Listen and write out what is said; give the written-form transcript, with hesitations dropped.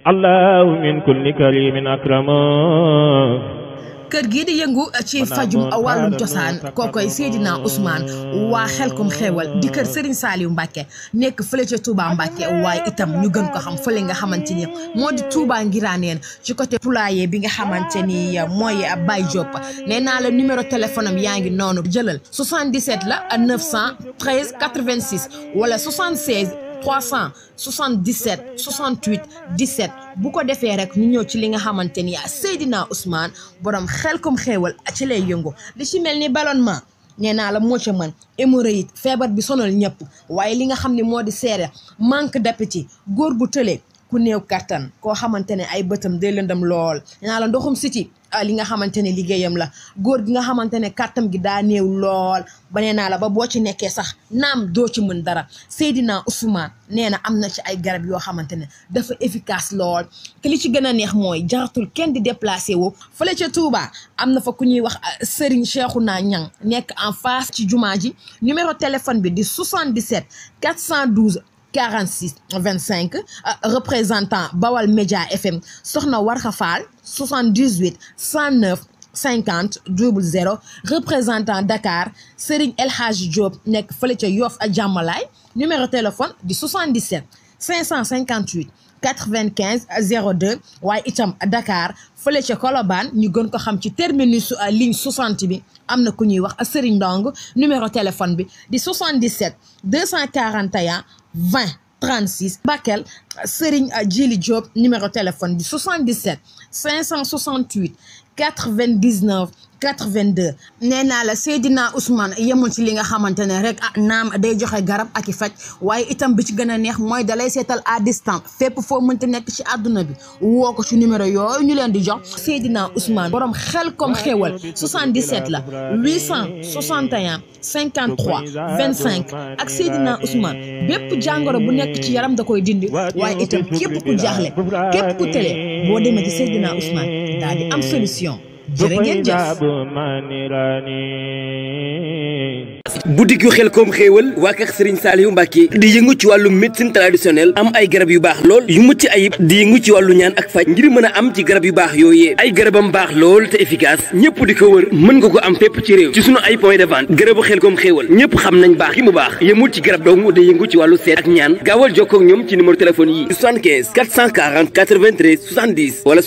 allahu min kulli karimin akrama. kër gii di yëngu ci fajum wàllum cosaan kookoy Seydina Ousmane waa Xelkom Xéewal di kër Serigne Saliou Mbacke nekk fële ca Touba Mbacke waaye itam ñu gën ko xam fële nga xamante ni moo di Touba Ngiraneen ci côté poulailler bi nga xamante ni mooy Baye Diop nee naa la numéro téléphone am yaa ngi noonu jëlal 77 la 913 86 wala 76 377 68 17 bu ko defee rek ñu ñëw ci li nga xamante ni Seydina Ousmane borom Xelkom Xéewal ci lay yëngu li ci mel ni ballonnement nee naa la moo ca mën hémorroïde feebar bi sonal ñëpp waaye li nga xam ne moo di seere manque d'appétit góor gu tële ku néew kattan koo xamante ne ay bëtam day lëndëm lool nee naa la ndoxum siti li nga xamante ne liggéeyam la góor gi nga xamante ne kàttam gi daa néew lool ba nee naa la ba boo ci nekkee sax naam doo ci mën dara Seydina Ousmane nee na am na ci ay garab yoo xamante ne dafa efficace lool te li ci gën a neex mooy jaratul kenn di déplacé wu fële ca Touba am na fa ku ñuy wax Serigne Cheikhouna Niang nekk en face ci jumaa ji numéro téléphone bi di 77 412 46 25 représentant Bawal Média FM Soxna Warxa Fall 78 109 50 00 représentant Dakar Serigne El Hadji Diop nekk fële ca Yoff a Jàmmalaay numéro téléphone di 77 558 95 02 waaye itam Dakar fële ca Colobane ñu gën ko xam ci terminus ligne 60 bi am na ku ñuy wax Serigne Ndong numéro téléphone bi di 77 241 20 36 Bakel Serigne Djili Diop numéro téléphone di 77 568 99 82 nee naa la Seydina Ousmane yemul ci li nga xamante ne rek naam day joxe garab ak i faj waaye itam bi ci gën a neex mooy dalay seetal à distance fépp foo mënti nekk ci àdduna bi woo ko ci numéro yooyu ñu leen di jox Seydina Ousmane borom Xelkom Xéewal 77 la 861 53 25 ak Seydina Ousmane bépp jàngoro bu nekk ci yaram da koy dindi waaye itam képp ku jaaxle képp ku tële boo demee ci Seydina Ousmane daal di am solution. boutique yu Xelkom Xéewal waa kër Serigne Saliou Mbacke di yëngu ci wàllu médecine traditionnelle am ay garab yu baax lool yu mucc ayib di yëngu ci wàllu ñaan ak faj ngir mën a am ci garab yu baax yooyee ay garabam baax lool te efficace ñëpp di ko wër mën nga ko am fépp ci réew ci sunu ay point de vente garabu Xelkom Xéewal ñëpp xam nañ baax gi mu baax yemul ci garab dong day yëngu ci wàllu seet ak ñaan gaawal jokkoo ak ñoom ci numéro téléphone yi 75 440 93 70 wala